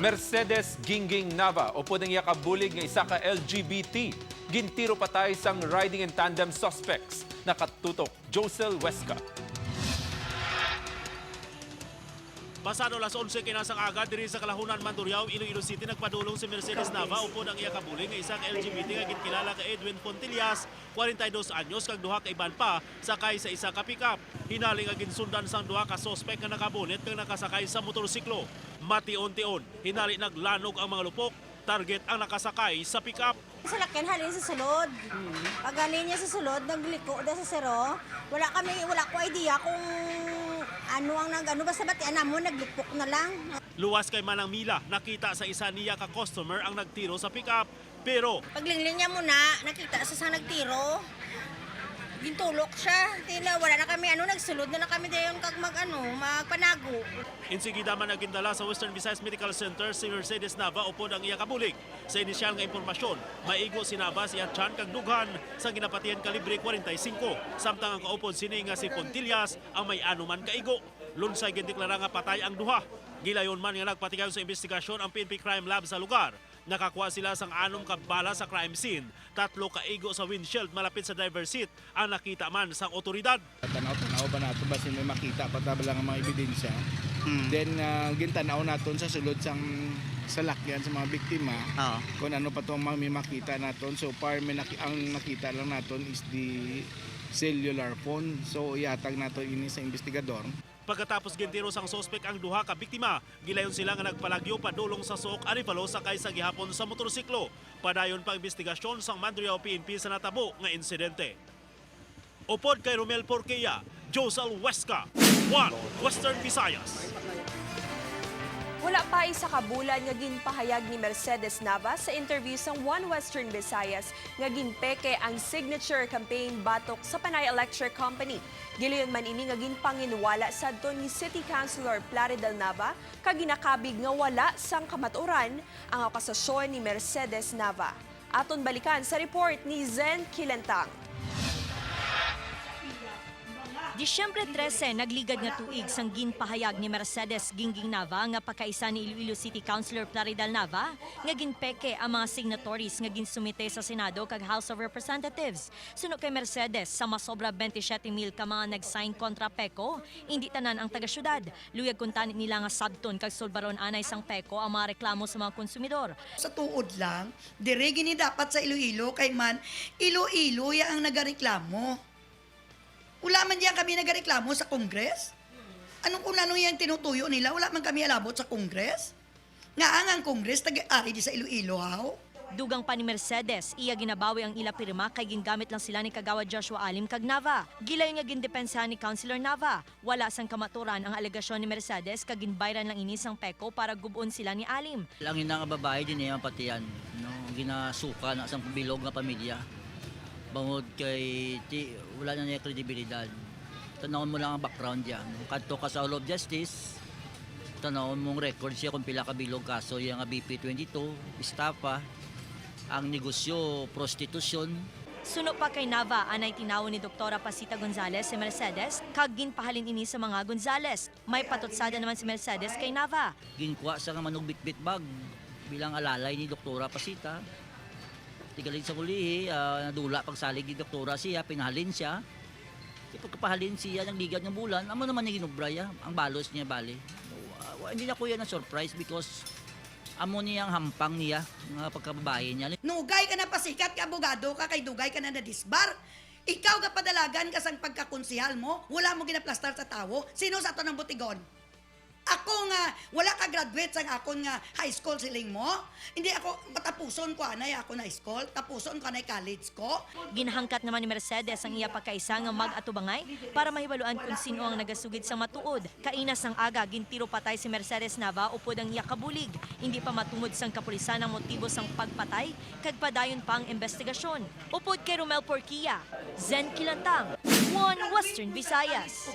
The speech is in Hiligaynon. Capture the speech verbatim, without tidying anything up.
Mercedes Gingging Nava upod ang iya kabulig nga isa ka L G B T, gintiro patay sang riding in tandem suspects. Nakatutok Josel Huesca. Pasado alas onse kina sang aga, diri sa Kalahunan, Mandurriao, Iloilo City, nagpadulong si Mercedes Nava upod ang iya kabulig nga isa ka L G B T nga ginkilala kay Edwin Fontillas, kwarenta y dos anyos, kag duha ka iban pa sakay sa isa ka pick-up. Hinali nga ginsundan sang duha ka suspek nga nakabunit kag nakasakay sa motorsiklo. Mation-tion, hinali naglanog ang mga lupok, target ang nakasakay sa pick-up. Salakyan halin sa sulod. Pag halin niya sa sulod, nagliko da sa sero. Wala kami, wala ko idea kung ano ang nag-ano, basta batian namon, naglupok na lang. Luwas kay Manang Mila, nakita sa isa niya ka customer ang nagtiro sa pick-up, pero Paglingling niya muna, nakita sa sang nagtiro. Gintulok siya. Tila, wala na kami, ano, nagsulod na lang kami dayon kag mag, ano, magpanago. Insigida man nagindala sa Western Visayas Medical Center si Mercedes Nava upod ang iya kabulig. Sa inisyal nga impormasyon, maigo si Nava sa iya tiyan kag dughan sang ginapatihan kalibre kwarenta y singko, samtang ang kaupod sini nga si Fontillas ang may anuman ka igo. Lunsay gindeklara nga patay ang duha. Gilayon man nga nagpatigayon sa imbestigasyon ang P N P Crime Lab sa lugar. Nakakuha sila sang anom ka bala sa crime scene, tatlo ka igo sa windshield malapit sa driver seat ang nakita man sang otoridad. Tanaw-tanaw ba nato basin may makita pa ta bala nga mga ebidensya. Mm. Then, ah, gintanaw naton sa sulod sang salakyan sa mga biktima Oo. kung ano pa tong mga may makita naton. So far, may naki-, ang nakita lang naton is the cellular phone. So, ihatag naton ini sa investigador. Pagkatapos gintiro sang suspek ang duha ka biktima, gilayon sila nga nagpalagyo padulong sa Suok Arevalo sakay sa gihapon sa motorsiklo. Padayon pa ang imbestigasyon sang Mandurriao P N P sa natabo nga insidente. Upod kay Romel Porquia, Josel Huesca, One Western Visayas. Wala pa isa ka bulan nga ginpahayag ni Mercedes Nava sa interview sang One Western Visayas nga ginpeke ang signature campaign batok sa Panay Electric Company. Gilayon man ini nga ginpanginwala sadto ni City Councilor Plaridel Nava kag ginakabig nga wala sang kamatuoran ang akusasyon ni Mercedes Nava. Aton balikan sa report ni Zen Kilentang. Disyembre trese, nagligad nga tuig sang ginpahayag ni Mercedes Gingging Nava nga pakaisa ni Iloilo City Councilor Plaridel Nava nga ginpeke ang mga signatories nga ginsumite sa Senado kag House of Representatives. Suno kay Mercedes, sa masobra twenty-seven mil ka mga nag-sign kontra PECO, indi tanan ang taga-syudad. Luyag kuntani nila nga sabton kag sulbaron anay sang PECO ang mga reklamo sa mga konsumidor. Sa tuod lang, diri gini dapat sa Iloilo, kay man Iloilo ya ang nagareklamo. Wala man diyan kami nagareklamo sa Congress. Anong kung ano yang tinutuyo nila? Wala man kami alabot sa Congress. Nga ang, ang Congress nag-ari di sa Iloilo, haw? Dugang pa ni Mercedes, iya ginabawi ang ila pirma kay gingamit lang sila ni Kagawad Joshua Alim kag Nava. Gilayon nga gindepensahan ni Councilor Nava. Wala sang kamaturan ang alegasyon ni Mercedes kag ginbayran lang ini sang PECO para gub-on sila ni Alim. Ang ina nga babayi di niya mapatian, no? Ginasuka na sang bilog nga pamilya. Bangod kay ti, wala na niya kredibilidad. Tanawon mo lang ang background niya, no? Kadto ka sa Hall of Justice, tanawon mo ang record siya kung pila ka bilog kaso iya nga B P twenty-two, estafa, ang negosyo, prostitusyon. Suno pa kay Nava, anay tinawon ni Doktora Pasita Gonzales si Mercedes kag ginpahalin ini sa mga Gonzales. May patutsada naman si Mercedes kay Nava. Ginkuha sa nga manugbitbit bag bilang alalay ni Doktora Pasita. Tigalig sa kulihi, ah, nadula pagsalig ni Doktora siya, pinahalin siya. Di pagkapahalin siya, nagligad nga bulan, amo naman ni ginubra ya, ang balos niya bali. Wa-, wa-, hindi na ko yan na-surprise because amo niya ang hampang niya, nga pagkababae niya. Nugay ka na pasikat ka abogado ka kay dugay ka na nadisbar. Ikaw gapadalagan ka sang pagkakonsehal mo, wala mo ginaplastar sa tawo. Sino sa ato ng butigon? Ako nga, wala ka graduate sang akon nga high school, siling mo? Hindi ako, matapuson ko anay akon high school, tapuson ko anay college ko. Ginhangkat naman ni Mercedes ang iya pagkaisa nga mag-atubangay para mahibaluan kung sin-o ang nagasugid sang matuod. Kaina sang aga, gintiro patay si Mercedes Nava upod ang iya kabulig. Hindi pa matungod sang kapulisan ang motibo sang pagpatay, kag padayon pa ang investigasyon. Upod kay Romel Porquia, Zen Kilantang, One Western Visayas.